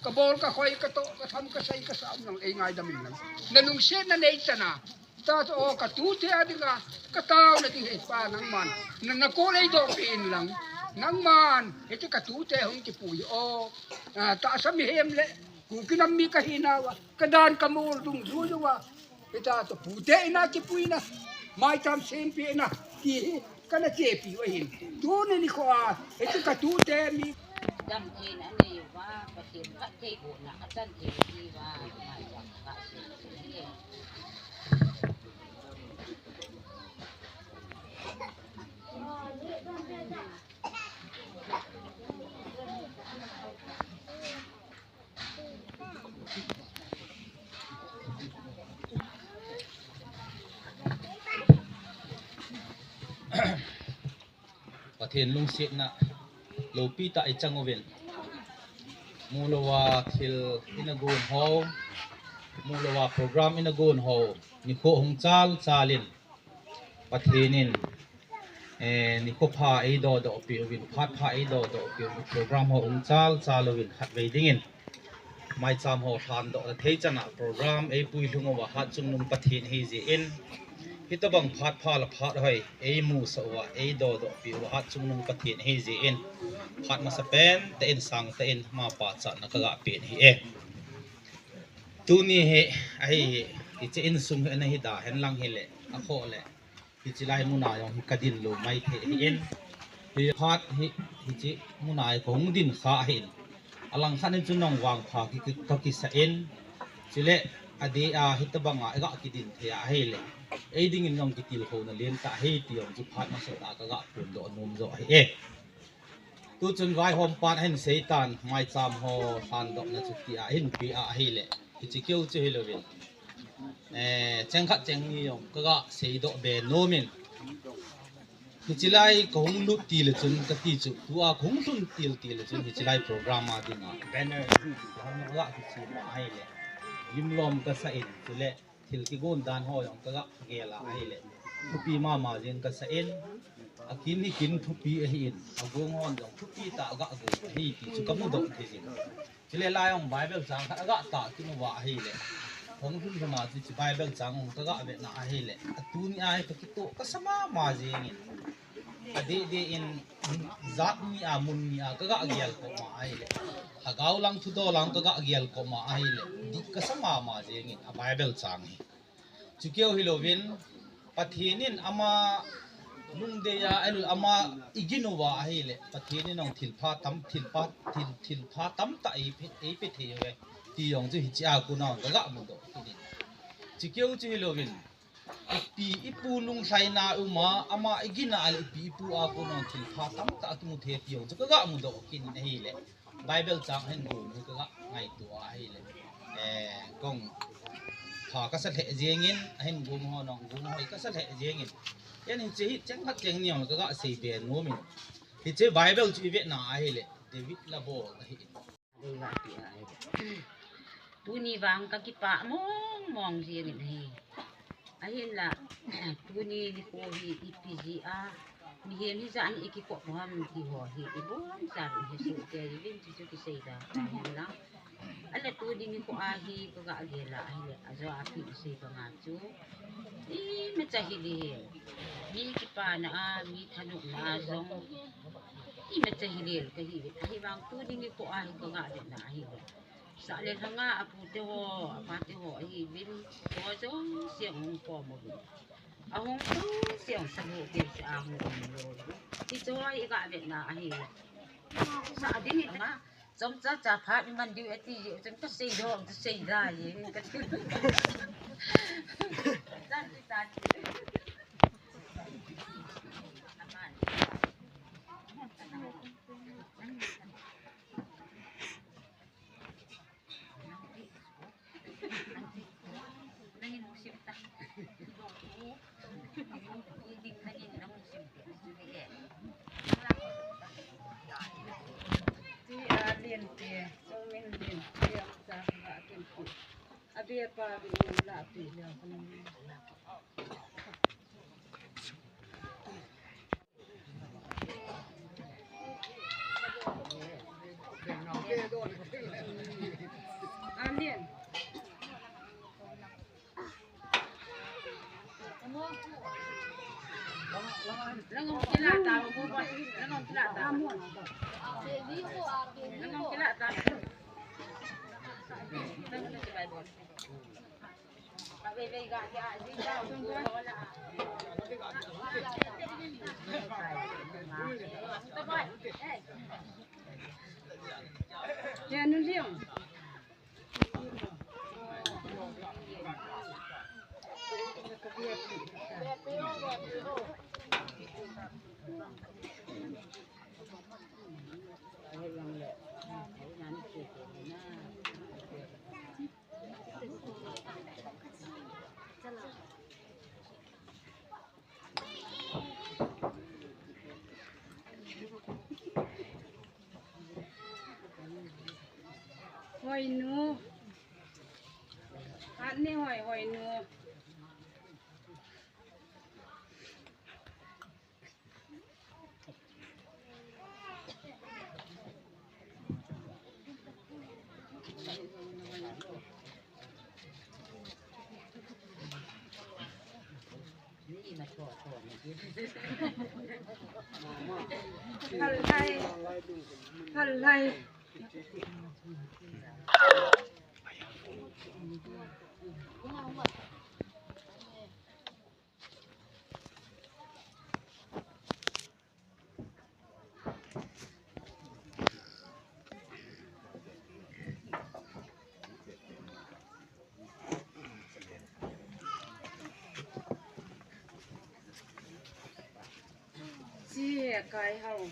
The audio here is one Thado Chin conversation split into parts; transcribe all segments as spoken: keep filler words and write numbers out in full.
Kabol kakhoi, katoh katham, kasei kasam nang eingaidam in lang. Nalungsetna neitana. Tah chu o, katute a dinga kataona ding hi Pa nangman. Na, nakol eidohpeh in lang. Nangman, hiche katute hung kipui o. Ah, tahsa mihem le Kuki nam mi kahinauva, kadan kamol dungjuiuva. Hitia chu pute ina kipuina, maicham sempehna, ti hi kana chepiu ahin. Tuni nikho a, hichu katute mi. Damtheina aneiuva, Pathen phattheibohna achan thei diuva, maicham kasempeh ahi. Pathen lungsetna lopi tah ichan uvin. Mulouva thil ina gon ho, mulouva program ina gon ho, nikho hung chal chal in. Pathen in, eh, nikho pha eidodoh peh uvin, phat pha eidodoh peh uvin, program ho hung chal chal uvin, khatvei dingin. Maicham ho lhandoh na thei chana program eipui lhung uva hatchungnung Pathen ahi jeh in. Hitobang phat pha le phat hoi eimusah uva, eidodoh peh uva hatchungnung Pathen ahi jeh in. Phat masapen tah in, sangtah in, mapa chana kaga pen ahi e. Tuni hi, ahi hi, hiche insung hi ana hi da hen lang hile, akhoh le. Hiche lai muna jong hi kadin lou maithei ahin. Hi phat hi, hiche muna hi kahung din kha ahin. Alangkhat in chu nang vangpha ki, ki, kakisa in. Chule, adeh a, hitobanga iga kidin thei a ahile. Eidingin jong kitilkhouna lentah ahi ti jong chu phat masatah a kaga phondoh nom jo ahi e. Tuchun vaihom pan ahin seitan, maicham ho lhandohna chu tia ahin pe a ahile. Hiche keu chu hilouvin. Eh, cheng khat cheng ni jong kaga seidoh be nom in. Hiche lai kahung lut til le chun kati chu, tua kahung lhun til til le chun hiche lai program a dinga banner hi chu kahung ga kisem a ahile. Limlom kasa in, chule thil kigon dan ho jong kaga gel a ahile. Thupi mama jeng kasa in, akin hi kin thupi ahin, agong hon jong thupi tah aga gong ahi ti chu kamudoh thei jin. Chule lai jong Bible chang khat aga tah kit uva ahile. Hung lhun lhun a chu hiche Bible chang jong kaga vetna ahile. Atuni a hi kakitoh kasa mama jengin. Adeh deh in jat ni a mun ni a kaga gel koma ahile. Lhagao lang thudol lang kaga gel koma ahile. Dih kasa mama jengin a Bible chang hi. Chukeu hilouvin, Pathen in ama lungdei a, ahilou le ama igin uva ahile, Pathen in jong thilpha tam, thilpha, thil, thilpha tamtah eipe, eipe thei uve. Ti jong chu hiche a kona kaga mudoh kit in. Chukeu chu hilouvin, ipi ipu lunglhaina uma, ama igin a le ipi ipu a kona thilpha tamtah akimu thei ti jong chu kaga mudoh kit in ahile. Bible chang ahin gong hi kaga ngaito a ahile. Eh, kong pha kasa lheh jengin, ahin gong ho nong gong ho hi kasa lheh jengin. Ken hiche hi cheng khat cheng ni jong kaga sei be nom in. Hiche Bible chu ivetna ahile, David la bol ahi in. Dei va ti a ahile. Tuni vang kakipah mong mong jengin ahi. Ahinla, tuni nikho hi ipi jeh a, mihem hijat in ikikop u ham ti ho hi, ibonchauvin hesoh kei uvin ti chu kisei da tahen lang. Ahile tuni nikho a hi kaga gel a ahile, ajo a pi isei banga chu, imacha hile, mi kipana a, mi thanopna a jong, imacha hile kahi uvin. Ahivang tuni nikho a hi kaga vetna ahile. Sah le lhanga apute ho, apate ho ahiuvin, ho jouse ahung khom uvin. Ahung jouse ahung sah ho keu se ahung um lou. Hiche ho iga vetna ahi. Sah ding hi ma, chomcha cha phat iman diu ati jeh chun kasei doh, kasei da jeng kati. Chan ti chan ti. Aman. Hoinu. Hat ni hoi, hoinu. Phal lai. Phal lai. Chi he kai hao.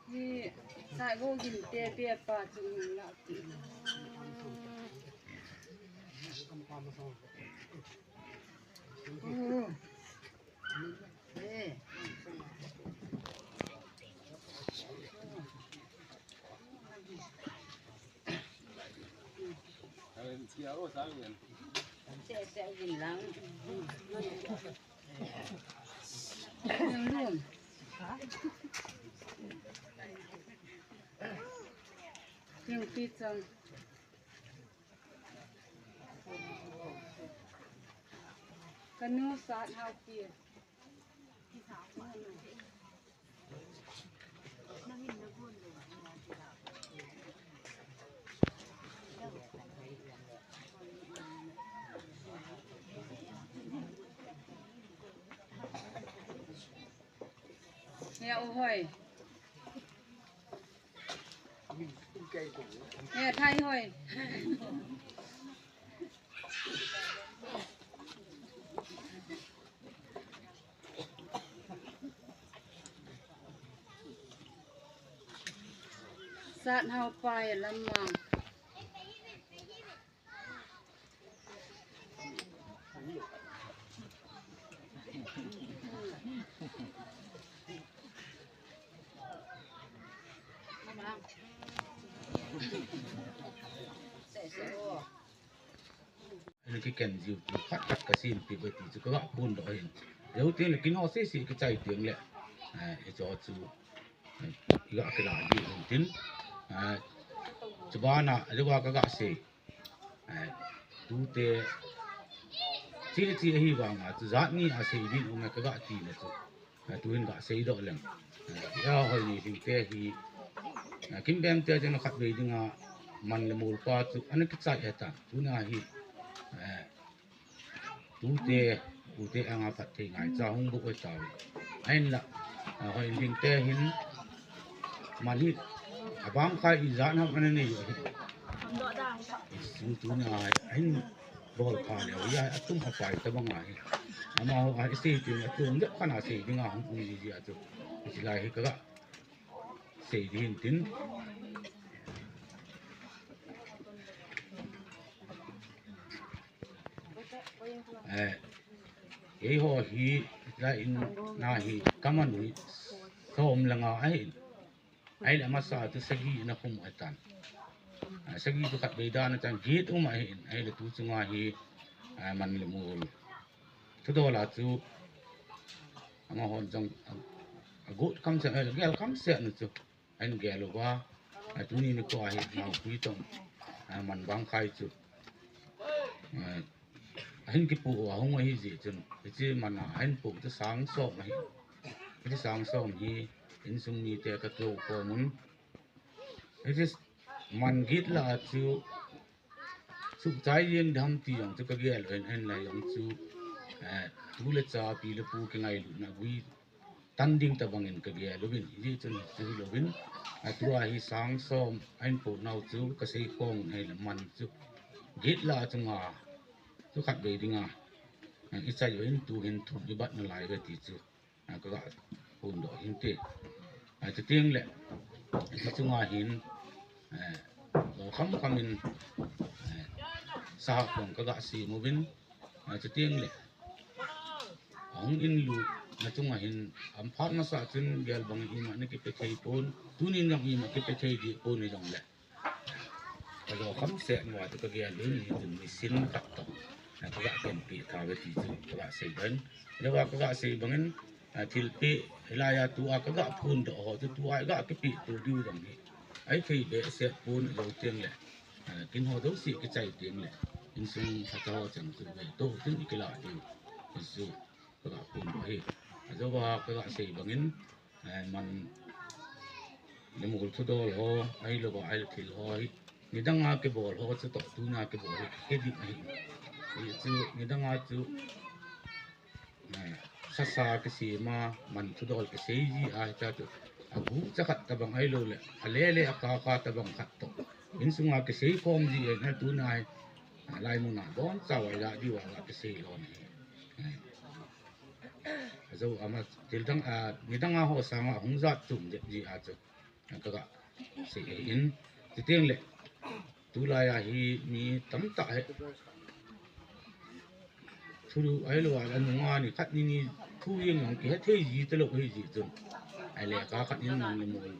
Ni, sai go gin te pe pa chu la. Yung pizza. Kanu sat hao pi. Ya, o hoi. Ya, thai hoi. Sat hao pai lam ma. Ana kiken jiu ti khat khat ka sim pi ba ti chu ka ga pun doh hin. Jou tin le kin ho se se ka chai tiang le. Eh, e cho chu. Eh, ga kila di hin tin. Eh, chu bana, jou ga ka ga sei. Eh, tute, che che ahi vanga, chu jat ni a sei din um e ka ga ti le chu. Eh, tuhin ga sei doh leng. Eh, ya hoi ni hing te hi. Eh, Kim Bem te jeng khat vei dinga man le mol pa chu ana kichai e ta. Tuna hi. Eh, Tute, tute anga phat thei ngai cha hung bu oi tau. Ahin la, a hoi ling te hin, man hi, abang khai i jan ham ana nei u ahi. Isu tuna ai, ahin bol pha leu, ya atum ha pai ta bang ai. Ama ho ai sei tin atum de khana sei dinga hung um ji ji atu. Isilai hi ka ga sei di hin tin. Eh, eiho hi, la in na hi, kaman hi, som le nga ahin. Ahile amasa chu sagi na khum atan. Ah, sagi chu khat vei dan atan, get um ahin. Ahile tu chunga hi, ah, man le mol. Thu dola chu, amahon jong, a, a gut kam se, a gel kam se nu chu. Ahin gel uva, a tuni nikho a hi naopui tong, a man bang khai chu. A, a Hin kipoh a hung ahi jeh chun, hiche man a hin poh chu sang som ahi. Hiche sang som hi insung mite ka tou khom un. Hiche man git lah a chu suhchai jeng ding ham ti jong chu ka gel uvin, ahinla jong chu, eh, tu le cha, pi le pu kingailutna gui tan ding tabang in ka gel uvin, hijeh chun chu hilouvin, a tua hi sang som ahin poh nau chu ka seikhom un, ahile man chu git lah a chu nga, chu khatvei dinga, eh, i chai uvin, tu hin thum i bat nalai uve ti chu, eh, ka ga phondoh hin te. Eh, chuteng le, hiche chunga hin, eh, lo kham kham in, eh, sahah kong ka ga sem uvin, eh, chuteng le, ahung in lutna chunga hin, ahin phat masa chun gel bang ima na kipe thei pon, tunin jong ima kipe thei deh pon hijongle, ka jo kham seh uva chu ka gel in, hichun nisin khat toh, eh, ka ga khenpeh tauve ti chu ka ga sei bang in. Hiva ka ga sei bangin, eh, thilpeh, hilai a tua ka ga phondoh ho chu tua i ga kipeh to diu jong hi, ahithei behseh pon, ajou teng le, eh, kin ho jouse kichai teng le, insung lhacha ho chan chu ve to chun i kilah diu, ti chu ka ga phondoh ahi. Ajouva ka ga sei bangin, eh, man le mol thudol ho, ahilouva ahile thil ho hi, nidanga kibol ho chutoh tuna kibol hi kidih ahi. Hichu nidanga chu, eh, sasa kisem a, man thudol kisei ji a, hitia chu aguhcha khat tabang ahiloule, alele akaka tabang khat toh insunga kiseikhom ji ahin, tuna hi, ah, laimun a boncha uva ilah diuva ga kisei lhon ahi. Eh, ajou ama thil dang, ah, nidanga ho sanga hung jat chom jep ji a chu, ah, ka ga sei ahin, chuteng le, tulai a hi mi tamtah hi thulu ahilouva, anunga nikhat nini thu jeng jong kihethei ji talou ahijeh chun, ahile khat in man le mol